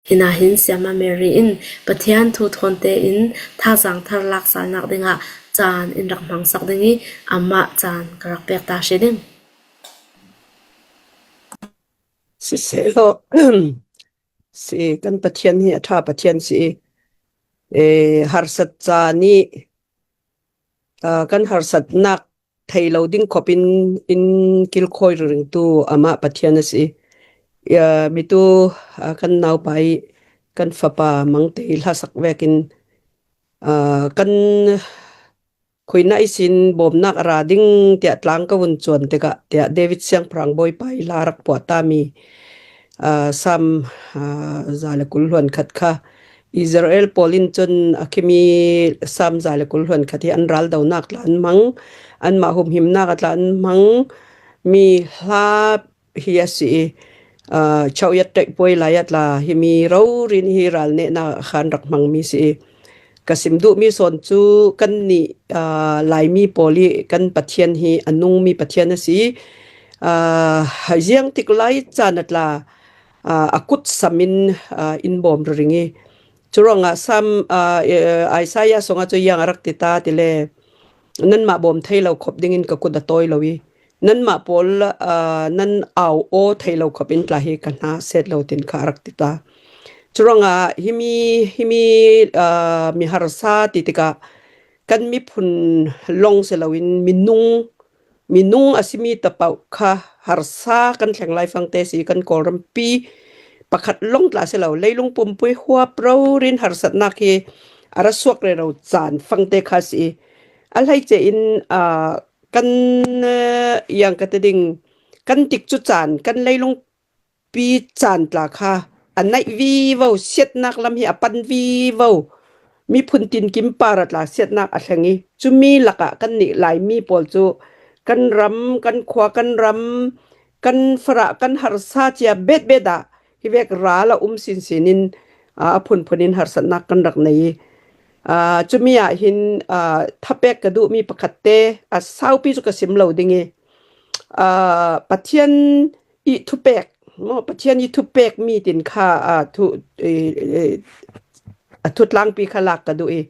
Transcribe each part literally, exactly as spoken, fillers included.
Hinahin Siama Mary in Pathian thu thawnte in thazaang thar laksalnak dingah caan in rak hmangsak ding i, amah caan ka rak pek ta hri ding. Siseh law, si kan Pathian hi a ṭha Pathian si i, eh, harsat caan i, ah, kan harsatnak thei lo ding khop in, in kilkhawi ringringtu amah Pathian a si. Aa, mitu, aa, kan naupa i kan fapa Mangte i hlasak vekin, aa, kan khuina ihsin bawmnak a ra ding tiah tlang ka vun cuan tikah tiah David Siangpahrang Bawipa i hla rak puah tami, aa, Sam, aa, za le kul hluan khat kha Israel pawl in cun a khimi Sam za le kul hluan khat hi an raldonak tla an hmang, anmah humhimnak a tla an hmang mi hla hi a si i, aa, chauh yat ṭaih puai lai a tla himi rori nih hi ral nehnak kha an rak hmangmi si i, ka sim duhmi sawn cu kannih, aa, Laimi pawl i kan Pathian hi a nungmi Pathian a si. Aa, ziang tik lai caan a tla, aa, a kut sam in, aa, in bawm ringring i, curuangah Sam, aa, e, Isaiah sungah cu ziang a rak ti ta tile, nanmah bawm thei lo khop dingin ka kut a tawi lo i, nanmah pawl, aa, nan au aw thei lo khop in tla hi ka hna set lo tin kha a rak ti ta. Curuangah himi, himi, aa, mi harsa ti tikah kan miphun lawng si loin minung, minung a simi tapaoh kha harsa kan thleng lai fangte si, kan Kawlrampi pakhat lawng tla si lo, leilung pumpui huap rori in harsatnak hi a ra suak rero caan fangte kha si i, a hleice in, aa, kan, aa, ziang ka ti ding, kan tikcu caan, kan leilung pi caan tla kha a naih vivo, siatnak lam hi a pan vivo, miphun tinkim par a tla siatnak a thleng i, cumi lakah kannih Laimi pawl cu kan ram, kan khua, kan ram, kan farah, kan harsa cia betbet ah hi vek ral a um sinsin in, aa, a phunphun in harsatnak kan rak nei i, aa, cumi ah hin, aa, thapek ka duhmi pakhat te a saupi cu ka sim lo ding i, aa, Pathian i thupek, maw, Pathian i thupek mi tin kha, aa, thu, e, e, a thutlangpi kha lak ka duh i,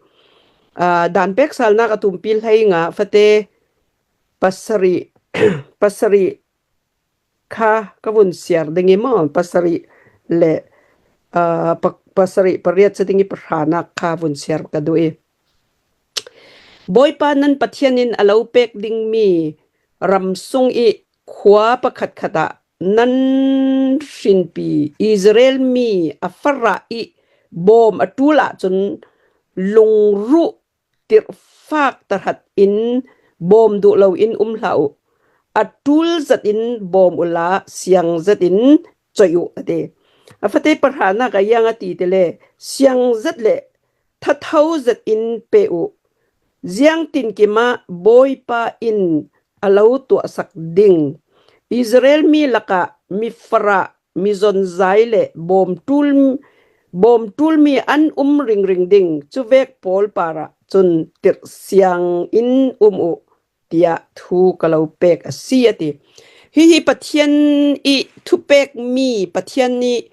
aa, dan pek salnak a tumpi hlei nga fate pasarih, pasarih kha ka vun siar ding i maw, pasarih le, aa, pa-, pasarih pariat si ding i pahranak kha vun siar ka duh i, Bawipa nan Pathian in a lo pek dingmi ram sung i khua pakhatkhat ah nan hrinpi Israel mi a farah i bawm a ṭul ahcun lungruh tirhfak tahrat in bawm duh lo in um hlah u. A ṭul zat in bawm u la, siang zat in coih u, a ti. A fate pahranak ah ziang a ti tile, siang zat le thatho zat in pe u. Ziang tinkim ah Bawipa in a lo tuahsak ding Israel mi lakah mi farah, mi zonzai le bawm ṭul, bawm ṭulmi an um ringring ding, cuvek pawl parah cun tirhsiang in um u, tiah thu ka lo pek a si, a ti. Hihi Pathian i thupekmi, Pathian i,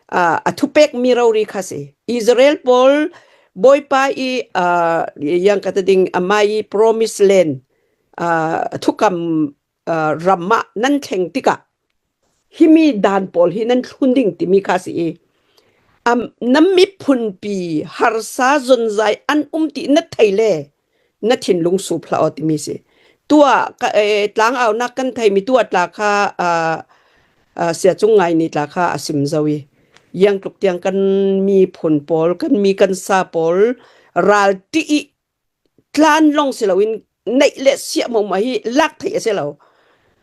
aa, a thupekmi rori kha si. Israel pawl Bawipa i, aa, ziang ka ti ding, amah i promise land, aa, thukam, aa, ram ah nan thleng tikah himi dan pawl hi nan thlun ding timi kha si i, am, na miphunpi harsa zonzai an um ti na thei le na thinlung sup hlah aw timi si. Tuah ka, eh, tlang aunak kan theimi tuah tla kha, ah, ah, Sia Cung Ngai nih tla kha a sim zo i, ziang tluk tiang kan miphun pawl, kan mi kan sa pawl ral ṭih i tlan lawng si loin neih le siah hmuahhmuah hi lak theih a si lo.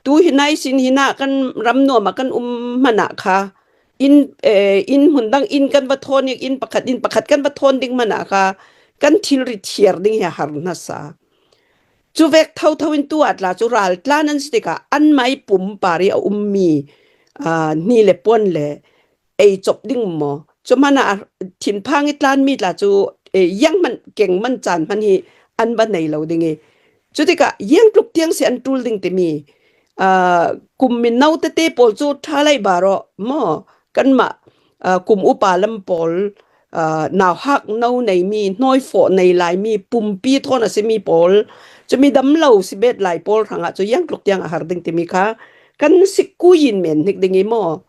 Tu hi nai sin hinah kan ram nuam ah kan um hmanh ah kha inn, eh, inn hmun dang inn kan va thawn i, inn pakhat, inn pakhat kan va thawn ding hmanh ah kha kan thilri thiar ding hi a har hmasa. Cuvek thotho in tu ah tla cu ral tlan an si tikah anmah i pum par i a ummi, aa, hni le puan le ei cop ding maw? Cu hmanh ah thinphang i tlanmi tla cu, eh, ziang hmanh, keng hmanh, caan hmanh hi an va nei lo ding i, cu tikah ziang tluk tiang si an ṭul ding timi, aa, kum mino tete pawl cu ṭha lei bar aw maw? Kanmah aa, kum upa lam pawl, aa, nauhak no nei mi, hnoifawh nei lai mi, pumpi thawn a si mi pawl, cumi dam lo si bet lai pawl hrangah cu ziangtluk tiang a har ding timi kha kan sikkuyin men hnik ding i maw?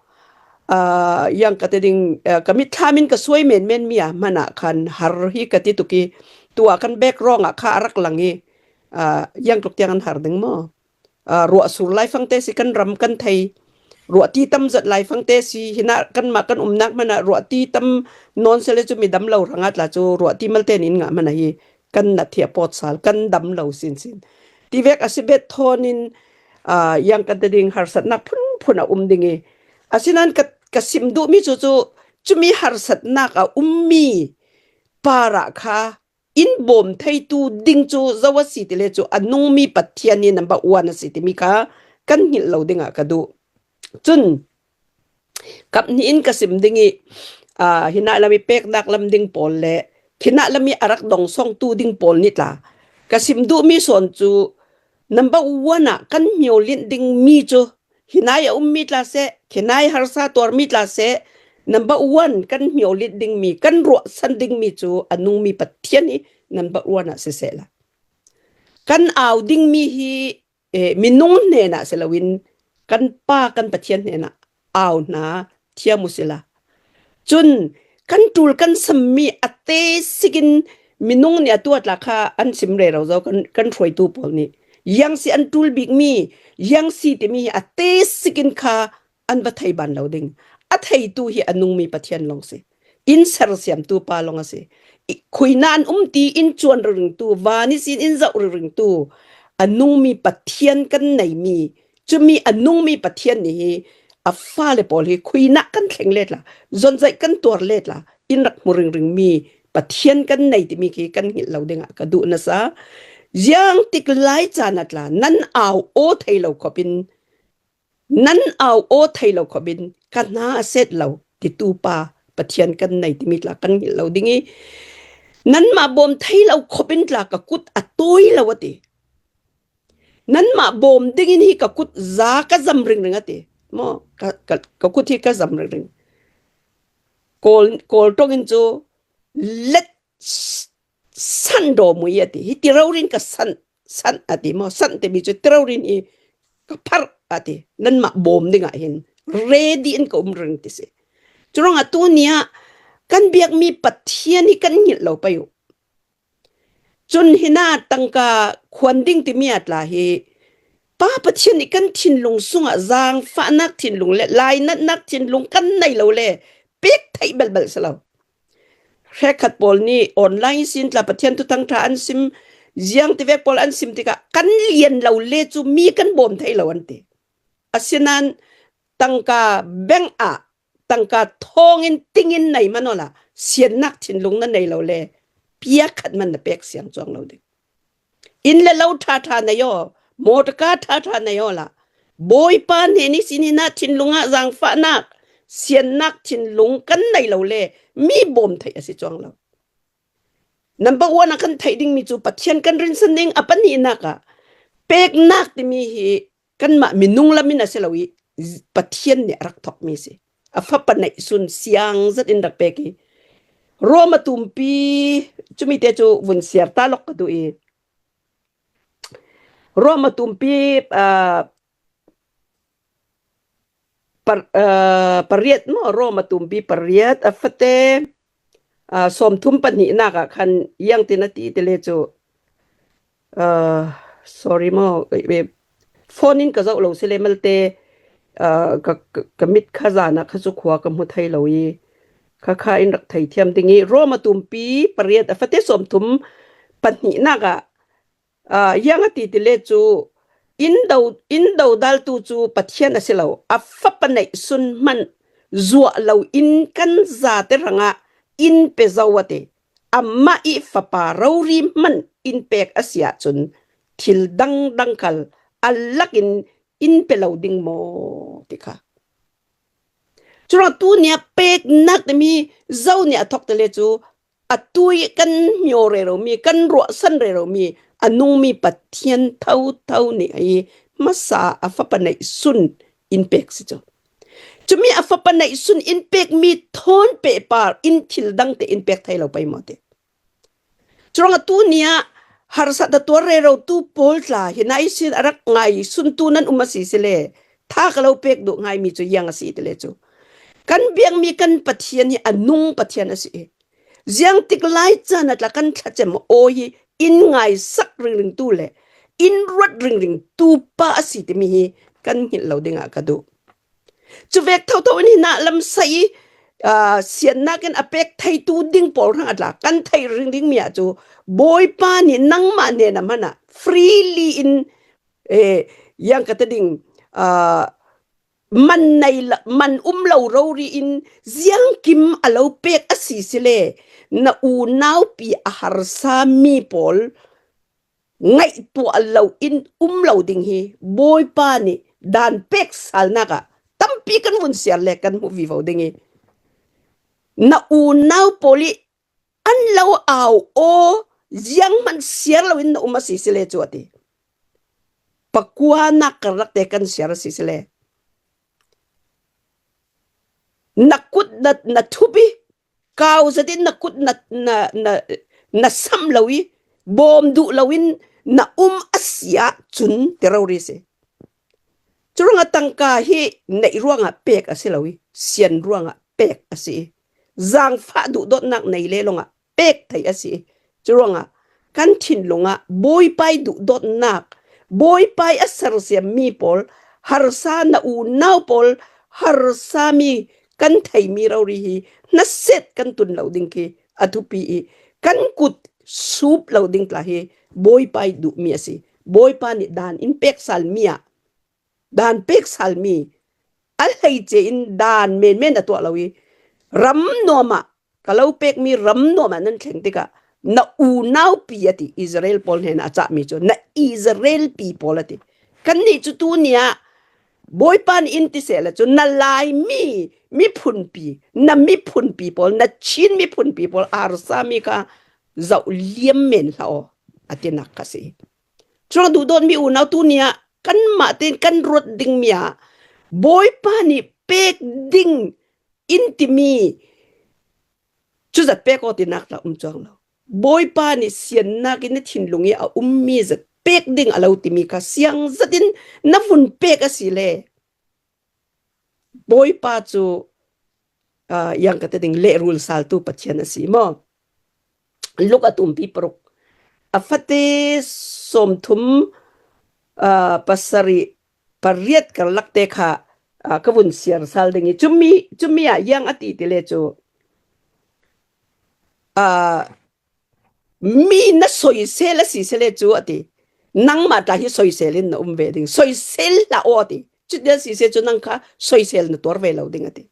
Aa, ziang ka ti ding, aa, ka mitthlam in ka suai menmen mi a hmanah khan har hi ka ti tuk i, tu a kan background ah kha a rak lang i, aa, ziangtluk tiang an har ding maw? Aa, ruah sur laifangte si kan ram kan thei. Ruah ti tam zat laifangte si, hinah kanmah kan umnak hmanah ruah ti tam nawn sele cumi dam lo hrangah tla cu ruah ti malte nih in ngah hmanah hi kan nat hi a pawt sal, kan dam lo sinsin. Ti vek a si bet thawn in, aa, ziang kan ti ding harsatnak phunphun a um ding i. Asinain ka, ka sim duhmi cu cu cumi harsatnak a ummi parah kha in bawm theitu ding cu zo a si ti le cu a nungmi Pathian hi number one a si timi kha kan hngilh lo dingah ka duh. Cun kap hnih in ka sim ding i, aa, hinah lam i peknak lam ding pawl le khinah lam i a rak dongsawngtu ding pawl nih tla ka sim duhmi sawn cu number one ah kan hmio lin ding mi cu hinai a ummi tla seh, khinai harsa tuarmi tla seh, number one kan hmio lin ding mi, kan ruahsan ding mi cu a nungmi Pathian hi number one ah sisehla, kan au ding mi hi, eh, minung hnenah si loin kan Pa kan Pathian hnenah au hna thiam uh sila. Cun kan ṭul kan sammi a tesikin minung nih a tuat lak kha an sim rero zo kan, kan hruaitu pawl nih. Ziang si an ṭul bikmi, ziang si timi hi a tesikin kha an va thei ban lo ding. A theitu hi a nungmi Pathian lawng si. In sersiamtu pa lawng a si. I, khuina an um ti in cuan ringringtu, van ihsin in zoh ringringtu, a nungmi Pathian kan neimi, cumi a nungmi Pathian nih hi a fale pawl hi khuina kan thleng letla, zonzaih kan tuar letla, in rak hmu ringringmi Pathian kan nei timi khi kan hngilh lo dingah ka duh nasa. Ziang tik lai caan ah tla nan au aw thei lo khop in, nan au aw thei lo khop in ka hna a set lo titu pa Pathian kan nei timi tla kan hngilh lo ding i, nanmah bawm thei lo khop in tla ka kut a tawi lo a ti. Nanmah bawm dingin hi ka kut za ka zam ringring a ti. Maw, ka, ka, ka kut hi ka zam ringring. Kawl, Kawl ṭong in cu let s-, san dawmui a ti. Hi ti rori in ka san, san a ti maw? San timi cu ti rori in hi ka pharh a ti. Nanmah bawm dingah hin ready in ka um ring ti si. Curuangah tu nih ah kan biakmi Pathian hi kan hngilh lo pei uh. Cun hinah tangka khuan ding timi ah tla hi Pa Pathian nih kan thinlung sungah zaangfahnak thinlung le lainatnak thinlung kan nei lo le pek theih belhbelh si lo. Hrekkhat pawl nih online sin tla Pathian thuthang ṭha an sim, ziang tivek pawl an sim tikah kan lian lo le cu mi kan bawm thei lo an ti. Asinain tangka bank ah tangka thawngin tingin nei hman awla siannak thinlung na nei lo le piak khat hman na pek siang cuang lo ding. Inn le lo ṭhaṭha nei aw, mawṭaka ṭhaṭha nei awla Bawipa hnen ihsin hinah thinlung ah zaangfahnak, siannak thinlung kan nei lo le mi bawm theih a si cuang lo. Number one ah kan theih dingmi cu Pathian kan rinsan ding, a pahnihnak ah peknak timi hi kanmah minung lam in a si lo i, Pathian nih a rak thawkmi si. A fapa neih sun siang zat in rak pek i, Rom a tumpi, cumi te cu vun siar ta lawk ka duh i, Rom a tumpi, aa, par-, aa, pariat maw, Rom a tumpi pariat a fate, aa, sawmthum pahnihnak ah khan ziang tin a ti ti le cu, aa, sorry maw, eh, eh, phone in ka zoh lo si le malte, aa, ka, ka, ka mit kha zan ah kha cu khua ka hmu thei lo i, kha kha in rak thei thiam ding i, Rom a tumpi pariat a fate sawmthum pahnihnak ah, aa, ziang a ti ti le cu, in do, in dodaltu cu Pathian a si lo, a fapa neih sun hmanh zuah lo in kan zate hrangah in pe zo a ti. Amah i fapa rori hmanh in pek a si ahcun thil dangdang khal a lak in in pe lo ding maw ti kha. Curuang tu nih a peknak timi zo nih a thawk ti le cu, atu i kan hmio rero mi, kan ruahsan rero mi, a nungmi Pathian thotho nih i hmasa a fapa neih sun in pek si cu. Cumi a fapa neih sun in pekmi puan pehpar in thil dangte in pek thei lo pei maw ti. Churuangah tuni-ah harsatna tuar rerotu pawl tla hi naisin a rak ngaisuntu nan um a si sile, tha ka lo pek duh ngai mi cu ziang a si ti le cu, kan biakmi kan Pathian hi a nung Pathian a si hi. Ziangtik lai caan ah tla kan thlacam aw hi in ngaisak ringringtu le in ruat ringringtu pa a si timi hi kan hngilh lo dingah ka duh. Cuvek thotho in hinah lamsai i, aa, siannak in a pek theitu ding pawl hrang a tla kan theih ringring mi ah cu Bawipa nih nangmah hnenah hmanah freely in, eh, yang ka ta ding, aa, man nei la, man um lo rori in ziangkim a lo pek a si sile, na unaupi a harsa mi pawl ngaihtuah lo in um lo ding hi. Bawipa nih dan pek salnak ah tampi kan vun siar le kan hmuh vivo ding hi. Na unau pawl i an lo au aw, zianghman siar lo in na um a si sile cu a ti. Pakuanak karlakte kan siar a si sile, na kut na, na thup i kau zat in na kut na, na, na, na samh lo i bawm duh lo in na um a si ahcun ti rori si. Curuangah tangka hi neih ruangah pek a si lo i sian ruangah pek a si i zaangfah duhdawtnak nei le lawngah pek thei a si i curuangah kan thinlung ah Bawipa i duhdawtnak, Bawipa i a sersiam mi pawl harsa, na unau pawl harsa mi kan theimi rori hi hnaset kan tun lo ding khi a thupi i kan kut sup lo ding tla hi Bawipa i duhmi a si. Bawipa nih dan in pek salmi ah dan pek salmi a hleice in dan menmen a tuah lo i ram nuam ah ka lo pekmi ram nuam ah nan thleng tikah na unaupi a ti, Israel pawl hnenah a cahmi cu na Israel pi pawl a ti. Kannih cu tuni ah Bawipa nih in ti sehla cu na Laimi miphunpi, na miphunpi pawl, na Chin miphunpi pawl a harsami kha zoh liam men hlah aw a tinak kha si. Cuang duhdawtmi unau tuni ah kanmah tein kan ruat dingmi ah Bawipa nih pek ding in timi cu zat pek aw tinak tla um cuang lo. Bawipa nih siannak in na thinlung i a ummi zat pek ding a lo timi kha siang zat in na vun pek a si le Bawipa cu, aa, yang ka ti ding, lehrul saltu Pathian a si maw? Luk a tumpi paruk a fate sawmthum, aa, pasarih pariat karlak te kha, aa, ka vun siar sal ding i cumi, cumi ah yang a ti ti le cu, aa, mi na soisel a si sele cu a ti. Nangmah tla hi soisel in na um ve ding. Soisel hlah aw a ti. Cuti a si se cu nang kha soisel na tuar ve lo ding a ti.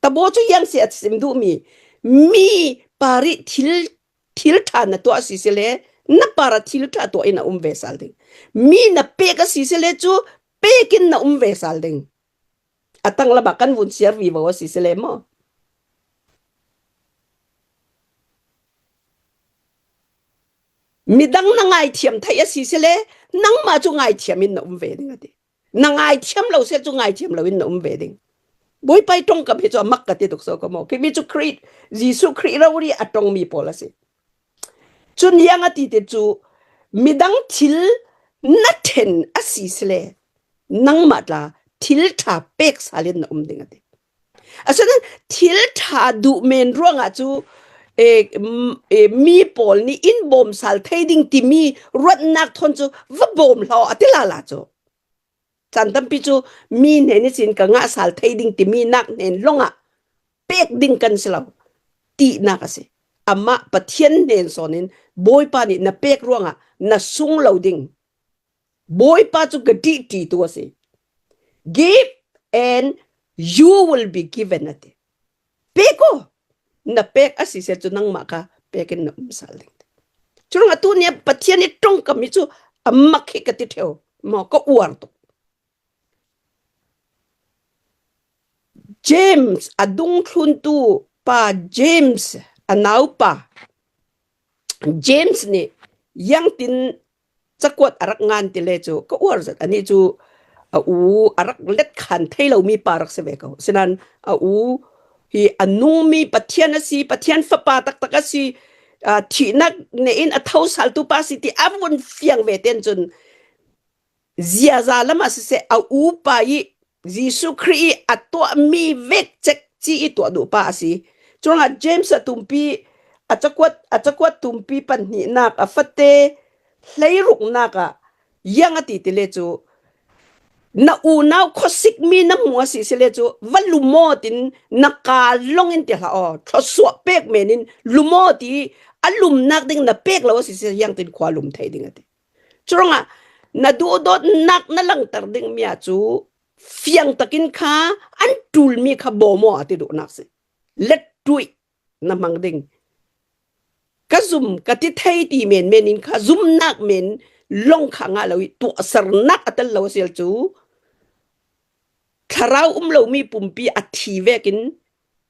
Tabaw cu yang si a sim duhmi mi parih thil, thil ṭha na tuah a si sele, na parah thil ṭha tuah in a um ve sal ding. Mi na pek a si sele cu pek in na um ve sal ding. A tanglam ah kan vun siar vivo a si sele maw? Midang na ngaithiam theih a si sele, nangmah cu ngaithiam in na um ve ding a ti. Na ngaithiam lo sele cu ngaithiam lo in na um ve ding. Bawipa i ṭongkam hi cu a mak ka ti tuk so ka maw? Khi mi cu Khrih, Jesuh Khrih rori a ṭongmi pawl a si. Cun yang a ti ti cu midang thil na ṭhen a si sele, nangmah tla thil ṭha pek sal in na um ding a ti. Asinain thil ṭha duh men ruangah cu, e, m-, e, mi pawl nih in bawm sal thei ding timi ruatnak thawn cu va bawm hlah a ti lala cu. Caan tampi cu mi hnen ihsin ka ngah sal thei ding timi nak hnen lawngah pek ding kan si lo tinak a si. Amah Pathian hnen sawn in Bawipa nih na pek ruangah na sung lo ding. Bawipa cu ka ṭihṭitu a si. Give and you will be given a ti. Pek aw, na pek a si sele cu nangmah kha pek in na um sal ding. Curuangah tuni ah Pathian i ṭongkam hi cu a mak hi ka ti ṭheo maw, ka uar tuk. James a dungthluntu pa James a naupa James nih ziangtin cakuat a rak ngan ti le cu ka uar zat. Anih cu a u a rak let khan thei lomi pa rak si ve ko. Sinan a u i a nungmi Pathian a si, Pathian fapa taktak a si, aa, thihnak neih in a thosaltu pa a si ti a vun fiang ve ten cun ziaza lam ah siseh, a upa i Jesuh Khrih i a tuahmi vek cekci i tuah duh pa a si. Curuangah James a tumpi, a cakuat, a cakuat tumpi pahnihnak a fate hleiruknak ah ziang a ti ti le cu, na unau khuasikmi na hmu a si si le cu, va lum aw tin na kaa lawng in ti hlah aw, thluasuah pek men in lum aw ti, a lumnak ding na pek lo a si si, ziangtin khua lum thei ding a ti. Curuangah na duhdawtnak na langter dingmi ah cu fiang takin kha an ṭulmi kha bawm aw a ti duhnak si. Lettuih na hmang ding. Ka zum, ka ti thei ti menmen in kha zumnak men lawng kha ngah lo i tuahsernak a tel lo a si le cu, thlarau um lomi pumpi a thi vekin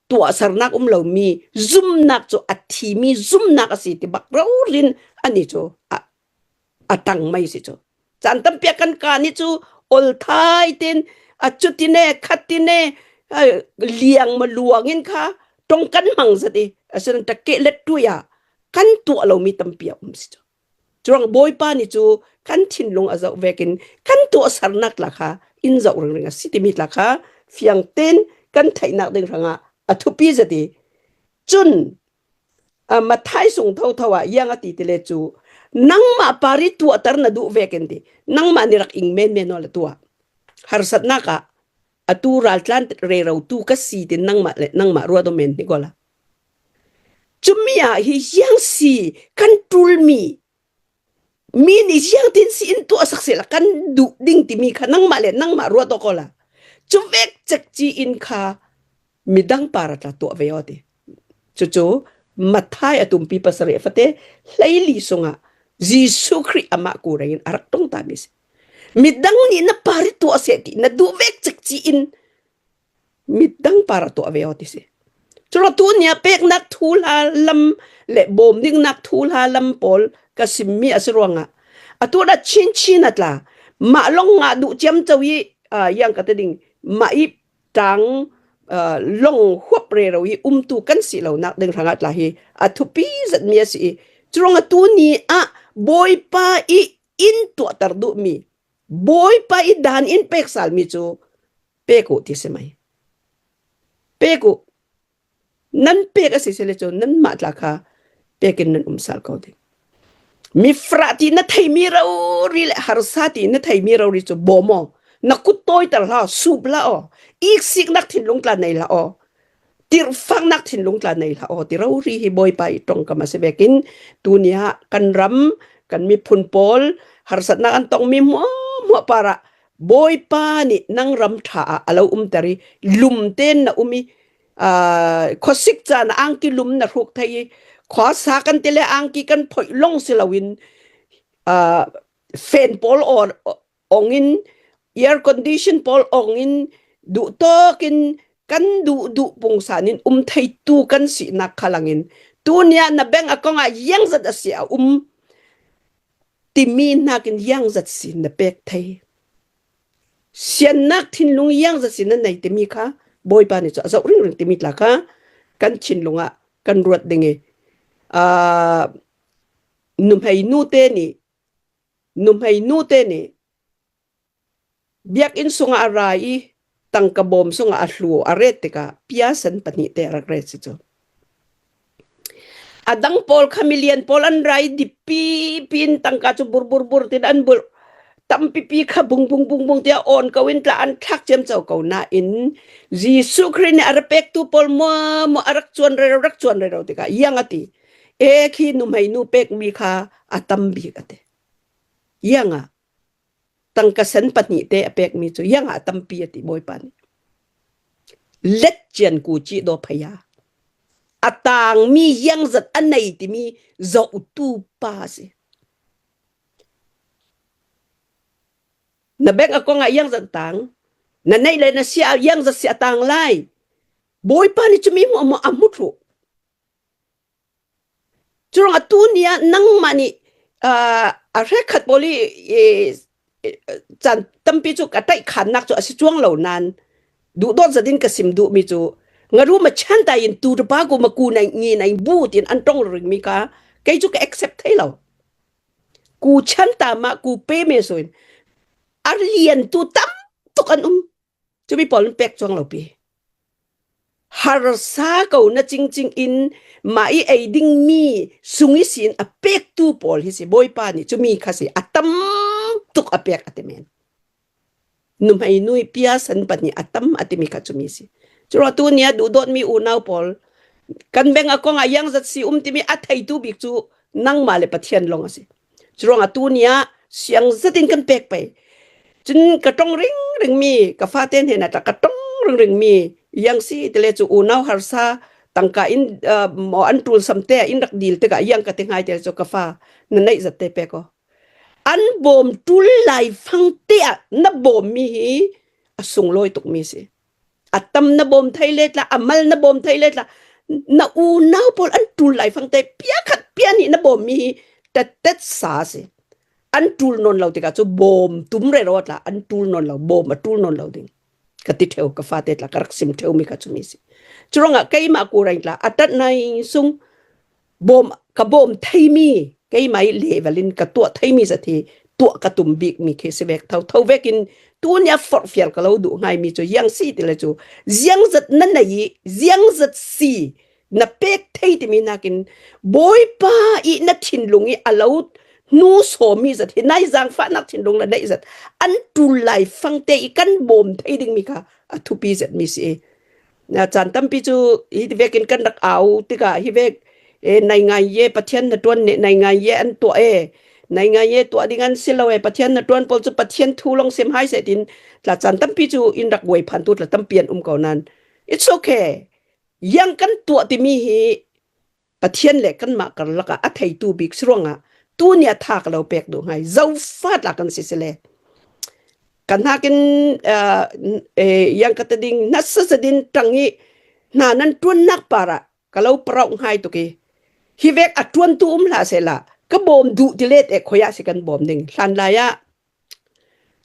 tuahsernak um lomi zumnak cu a thimi zumnak a si ti bak rori in ani cu a, a tang mai si cu. Caan tampi ah kan kaa nih cu olthai tein a cutin e, khatin e, a liang maluang in kha ṭong kan hmang zat i, a si nan ṭak keh lettuih ah kan tuah lomi tampi a um si cu. Curuang Bawipa nih cu kan thinlung a zoh vekin kan tuahsernak tla kha in zoh ringring a si timi tla kha fiang tein kan theihnak ding hrangah a thupi zat i. Cun, a, Matthai sung thotho ah ziang a ti ti le cu, nangmah par i tuahter na duh vekin ti, nangmah nih rak ing menmen aw le tuah. Harsatnak ah atu raltlan rero tu ka si tin nangmah le nangmah ruat aw men hi ko la. Cumi ah hi ziang si kan ṭulmi, mi nih ziangtin si in tuahsak seh la kan duh ding timi kha nangmah le nangmah ruat aw ko la. Cu vek cekci in kha midang par a tla tuah ve aw ti. Cucu Matthai a tumpi pasarih a fate hleili sungah Jesuh Khrih amah ku rengin a rak ṭong tami si. Midang nih na par i tuah seh ti na duh vek cekci in midang par a tuah ve aw ti si. Curuang tu nih a peknak thuhla lam le bawm dingnak thuhla lam pawl ka simmi a si ruangah atu dah chinchin a tla mah lawng ngah duh ciamco i, aa, ziang ka ti ding, mah i ṭang, aa, lawng huap rero i umtu kan si lonak ding hrangah tla hi a thupi zatmi a si i. Curuang atu ni ah Bawipa i in tuahter duhmi, Bawipa i dan in pek salmi cu pek uh ti si mai. Pek uh. Nan pek a si si le cu nanmah tla kha pekin nan um sal ko ding. Mifrah ti na theimi rori le harsa ti na theimi rori cu bawm aw. Na kut tawiter hlah aw, sup hlah aw. Iksiknak thinlung tla nei hlah aw. Tirhfaknak thinlung tla nei hlah aw ti rori hi Bawipa i ṭongkam a si vekin tuni ah kan ram, kan miphun pawl harsatnak an tongmi hmuahhmuah parah Bawipa nih nang ram ṭha ah a lo umter i lum tein na um i, aa, khuasik caan ah angki lum na hruk thei i, khuasa kan ti le angki kan phoih lawng si loin, aa, fan pawl aw-, ong in, air condition pawl ong in, duhtawk in kan duh duh pungsan in um theitu kan sinak kha langin, tuni ah na bank account ah ziangzat a si a um timi hnakin ziangzat si na pek thei. Siannak thinlung ziangzat si na nei timi kha Bawipa nih cu a zoh ringring timi tla kha kan thinlung ah kan ruat ding i, aa, nuhmei nu te nih, nuhmei nu te nih biakinn sungah a ra i tangka bawm sungah a hlu a ret tikah pia san pahnih te a rak ret si cu. A dang pawl kha milian pawl an ra i dippi pin tangka cu bur, bur, bur tin an bulh. Tampipi kha bung, bung, bung, bung tiah awn ko in tla an thlak ciamco ko nain Jesuh Khrih nih a ra pektu pawl muahmuah a rak cuan rero, rak cuan rero tikah ziang a ti. E khi nuhmei nu pekmi kha a tam bik a ti. Ziangah tangka san pahnih te a pekmi cu ziangah a tampi a ti Bawipa nih. Letcian ku cih daw phaya. A tangmi ziangzat a nei timi zohtu pa a si. Na bank account ah ziangzat tang, na neih le na siah ah ziangzat si a tang lai. Bawipa nih cumi hmuahhmuah a hmu thluh. Curuang atu ni ah nangmah nih, aa, a hrekkhat pawl i, i, i, caan tampi cu ka taih khannak cu a si cuang lo nain, duhdawt zat in ka sim duhmi cu, Ngaru machanta in tu tapa ku maku nai ngi nai bu tin an tong ring mi kha. Kei chu ka accept thei lo. Ku chanta ma ku pe me so in. Ar lian tu tam tuk an um. Chu mi pol pek chuang lo pi. Harsa ko na ching ching in ma i ei ding mi sung i sin a pek tu pol hi si boi pa ni chu mi kha si a tam tuk a pek a te men. Numei nui pia san pat ni a tam a ti mi kha chu mi si. Chu ro tu nia du dot mi u nau pol. Kan beng a kong a yang zat si um ti mi a thei tu bik chu nang ma le Pathian long a si. Chu rong a tu nia siang zat in kan pek pai. Chun ka tong ring ring mi, ka fa ten he na ta ka tong ring ring mi. Yang si te le chu u nau harsa tangka in, uh, mo an tul sam te in rak dil te ka yang ka te ngai te chu ka fa na nei zat te pek o. An bom tul lai fang te a na bom mi hi a sung loi tuk mi si. A tam na bom thei le tla, a mal na bom thei le tla, na u nau pol an tul lai fang te pia khat pia ni na bom mi hi tet tet sa si. An tul non lo te ka chu bom tum re ro tla, an tul non lo, bom a tul non lo ding. Ka ti theu, ka fa te tla, ka rak sim theu mi ka chu mi si. Chu rong a kei ma ku reng tla, a tat nai sung bom, ka bom thei mi, kei mai le valin ka tuah thei mi zat hi, tuah ka tum bik mi khe si vek thau, thau vek in tu nia for fial ka lo du ngai mi chu, yang si ti le chu, ziang zat na nei, ziang zat si, na pek thei ti mi nakin, boi pa i na thin lung i a lo nu so mi zat hi, nai zang fa nak thin lung la nei zat, an tul lai fang te i kan bom thei ding mi kha, a thupi zat mi si e. Na chan tampi chu hi ti vek in kan rak au ti ka hi vek, e, nai ngai ye Pathian na tuan ne, nai ngai ye an tuah e. Nai ngai ye tuah ding an si lo e, Pathian na tuan pol chu Pathian thu long sem hai se tin, tla chan tampi chu in rak wei phan tu tla tampi an um ko nan. It's okay. Yang kan tuah ti mi hi Pathian le kan ma kar laka a thei tu bik si rong a tu nia tha ka lo pek du ngai. Zau fa tla kan si si le. Kan hakin, uh, eh, yang ka ta ding na sa sa din tang i na nan tuan nak para ka lo parau ngai tu ki. Hi vek a tuan tu um hla se la. Ka bom du ti let e khoya si kan bom ding. Hlan lai a.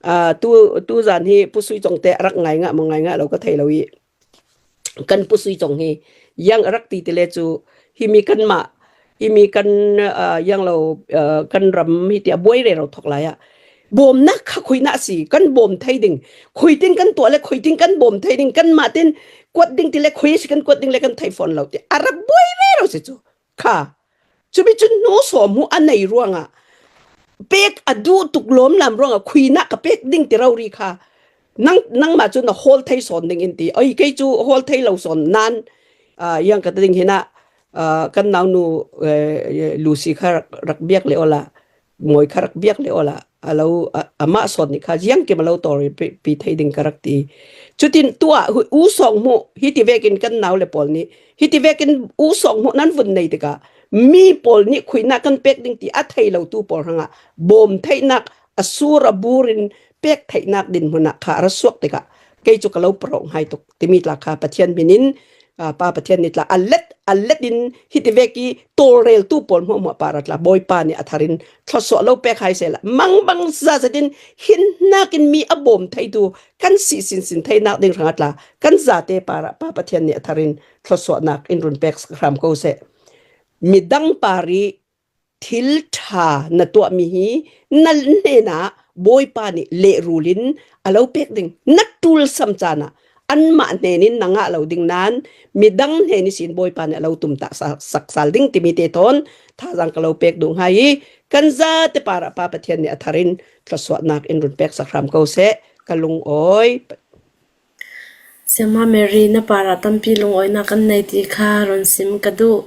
Ah, tu, tu zan hi pusui chong te rak ngai nga mo ngai nga lo ka thei lo i. Kan pusui chong hi. Yang rak ti ti le chu hi mi kan ma. Hi mi kan, ah, yang lo, ah, kan ram hi ti a boi re ro thok lai a. Bom na kha khoi na si kan bom thei ding. Khoi tin kan tuah le khoi tin kan bom thei ding kan ma tin kuat ding ti le khoi si kan kuat ding le kan thei fon lo ti. A rak boi re ro si chu. Kha. Chu mi chu nu so mu a nei ruang a. Pek a du tuk lom lam ruang a khui na ka pek ding ti rau ri kha. Nang, nang ma chu na hol thei son ding in ti. Oi, kei chu hol thei lo son nan. Ah, yang ka ta ding hi na. Ah, kan nau nu, eh, Lucy kha rak, rak biak le ola. Moi kha rak biak le ola. A lo, a, a ma son ni kha. Ziang ki ma lo tor pi, pi thei ding ka rak ti. Chu tin tua hu, u song mu. Hi ti vek in kan nau le pol ni. Hi ti vek in u song mu nan vun nei ti ka. Mi pol ni khui na kan pek ding ti a thei lo tu pol hang a. Bom thei nak a sur a bur in pek thei nak din mu na kha ra suak ti ka. Kei chu ka lo parau ngai tuk. Ti mi tla kha Pathian min in, ah, Pa Pathian ni tla a let, a let in hi ti vek i tol rel tu pol mo mo pa ra tla boi pa ni a tharin thlo so lo pek hai se la. Mang bang za za din hin nak in mi a bom thei tu kan si sin sin thei nak ding rang a tla. Kan za te pa ra Pa Pathian ni a tharin thlo so nak in run pek sak ram ko se. Mi dang pa ri thil tha na tuah mi hi na hnen a boi pa ni le rul in a lo pek ding. Na tul sam chan a an ma hnen in na ngah lo ding nan mi dang hnen i sin boi pa ni a lo tum ta sa, sak sal ding ti mi te ton tha zang ka lo pek du ngai i kan za te pa ra Pa Pathian ni a tharin thlo so nak in run pek sak ram ko se ka lung oi. Siama Mary na pa ra tampi lung oi na kan nei ti kha run sim ka du.